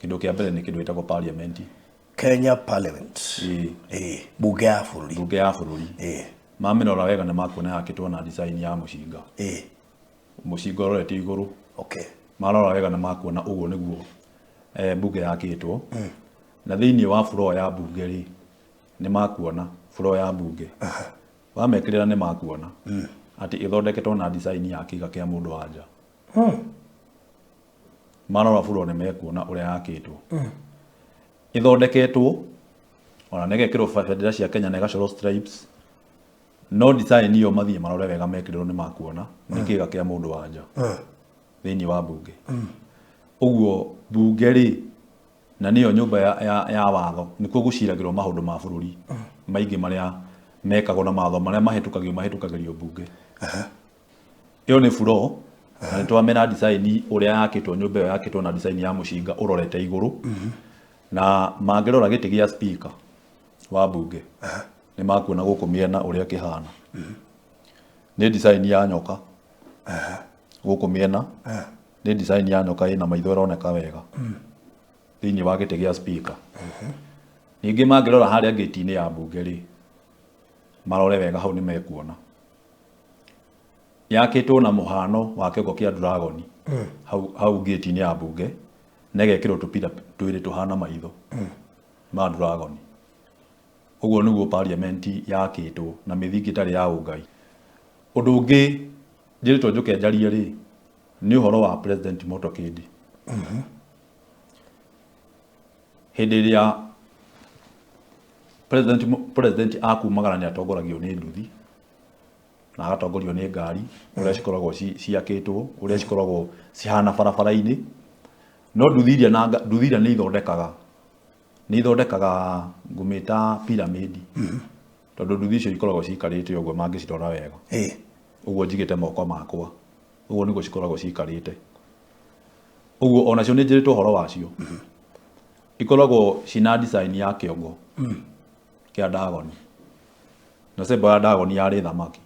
Kĩndũ kĩa mbere nĩ kĩndũ gĩtagwo parliament. Kenya Parliament. Ĩĩ. Ĩĩ, bunge ya bũrũri. Bunge ya bũrũri. Ĩĩ. Mamĩrora wega nĩ makuona yakĩtwo na design ya mũcinga. Ĩĩ. Mũcinga ũrorete igũrũ. Okay. Marora wega nĩ makuona ũguo nĩguo bunge yakĩtwo. Na thĩinĩ wa floor ya bunge rĩ, nĩ makuona floor ya bunge. Wamekĩrĩra nĩ makuona atĩ ĩthondeketwo na design ya kĩga kĩa mũndũ wa nja. Marora floor nĩ mekuona ũrĩa yakĩtwo. Ĩthondeketwo ona nĩ ĩgekĩrwo bendera cia Kenya na ĩgacorwo stripes. No design ĩyo mathiĩ marore wega mekĩrĩrwo nĩ makuona nĩ kĩga kĩa mũndũ wa nja thĩinĩ wa bunge. Ũguo bunge rĩ, na nĩyo nyũmba ya watho, nĩkuo gũciragĩrwo maũndũ ma bũrũri maingĩ marĩa mekagwo na mawatho marĩa mahĩtũkagio mahĩtũkagĩrio bunge. Ĩyo nĩ floor, na nĩ twamera design ũrĩa yakĩtwo nyũmba ĩyo yakĩtwo na design ya mũcinga ũrorete igũrũ. Na mangĩrora gĩtĩ gĩa speaker wa bunge, nĩ makuona gũkũ mĩena ũrĩa kĩhana. Nĩ design ya nyoka. Gũkũ mĩena nĩ design ya nyoka ĩna maitho ĩroneka wega thĩinĩ wa gĩtĩ gĩa speaker. Ningĩ mangĩrora harĩa gate-inĩ ya bunge rĩ, marore wega hau nĩ mekuona yakĩtwo na mũhano wa kĩongo kĩa dragon hau gate-inĩ ya bunge, na ĩgekĩrwo tũpira twĩrĩ tũhana maitho ma dragon. Ũguo nĩguo parliament yakĩtwo na mĩthingi ĩtarĩ ya ũngai. Ũndũ ũngĩ njĩrĩtwo njũke njarie rĩ, nĩ ũhoro wa President Motorcade. Hĩndĩ ĩrĩa president akumagara nĩ atongoragio nĩ nduthi na agatongorio nĩ ngari ũrĩa cikoragwo ciakĩtwo, ũrĩa cikoragwo cihana barabara-inĩ. No nduthi iria na nduthi iria nĩ ithondekaga, nĩ ithondekaga ngũmĩta pyramid. Tondũ nduthi icio ikoragwo cikarĩte ũguo mangĩcirora wega. Ũguo njigĩte moko makwa. Ũguo nĩguo cikoragwo cikarĩte. Ũguo onacio nĩ njĩrĩtwo ũhoro wacio. Ikoragwo cina design ya kĩongo kĩa ndagoni. Na symbol ya ndagoni yarĩ thamaki.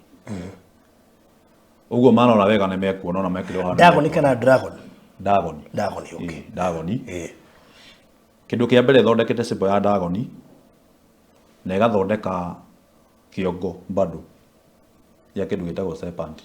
Ũguo marora wega nĩ mekuona ona mekĩrwo handũ. Ndagoni kana dragon? Ndagoni. Ndagoni, okay. Ĩĩ, ndagoni. Ĩĩ. Kĩndũ kĩa mbere ĩthondekete symbol ya ndagoni na ĩgathondeka kĩongo bado ya kĩndũ gĩtagwo serpent.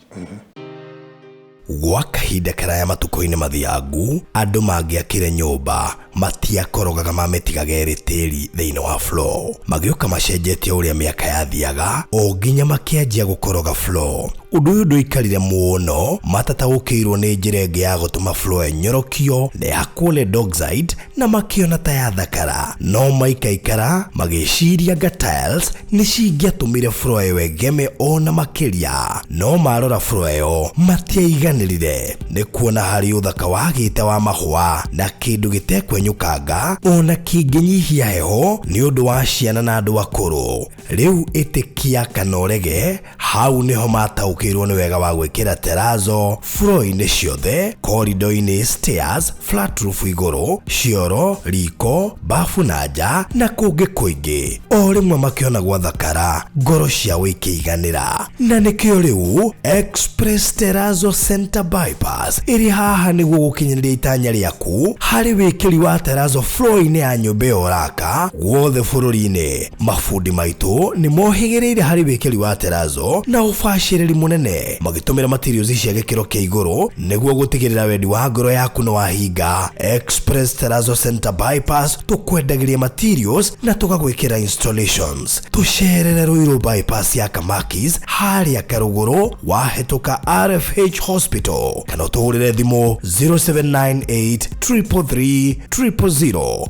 Gwa kahinda karaya matukũ-inĩ mathiangu, andũ mangĩakire nyũmba matiakorogaga mamĩtigaga ĩrĩ tĩri thĩinĩ wa floor. Magĩũka macenjetie ũrĩa mĩaka yathiaga o nginya makĩanjia gũkoroga floor. Ũndũ ũyũ ndũikarire mũno, matataũkĩirwo nĩ njĩra ĩngĩ ya gũtũma floor ĩnyorokio na ĩhakwo lead oxide na makĩona ta yathakara. No maikaikara magĩciria anga tiles nĩ cingĩatũmire floor ĩyo ĩgeme ona makĩria. No marora floor ĩyo matiaiganĩrire nĩ kuona harĩ ũthaka wagĩte wa mahũa na kĩndũ gĩtekwenyũkanga ona kĩngĩnyihia heho nĩ ũndũ wa ciana na andũ akũrũ. Rĩu ĩtĩkia kana ũrege, hau nĩho mataũkĩirwo nĩ wega wa gwĩkĩra terrazzo floor-inĩ ciothe, corridor-inĩ, stairs, flat roof igũrũ, cioro, riko, bafu na nja na kũngĩ kũingĩ. O rĩmwe makĩona gwathakara, ngoro ciao ikĩiganĩra. Na nĩkĩo rĩu Express Terrazzo Center Bypass ĩrĩ haha nĩguo gũkinyanĩria itanya rĩaku harĩ wĩkĩri wa terrazzo floor-inĩ ya nyũmba ĩyo ũraka guothe bũrũri-inĩ. Mabundi maitũ nĩ mohĩgĩrĩire harĩ wĩkĩri wa terrazzo na ũbacĩrĩri mũnene magĩtũmĩra materials cia gĩkĩro kĩa igũrũ nĩguo gũtigĩrĩra wendi wa ngoro yaku nĩ wahinga. Express Terrazzo Center Bypass tũkwendagĩria materials na tũgagwĩkĩra installations. Tũcerere Ruiru Bypass ya Kamakis harĩa Karũgũrũ wahĩtũka RFH Hospital kana ũtũhũrĩre thimũ 0798 333 000.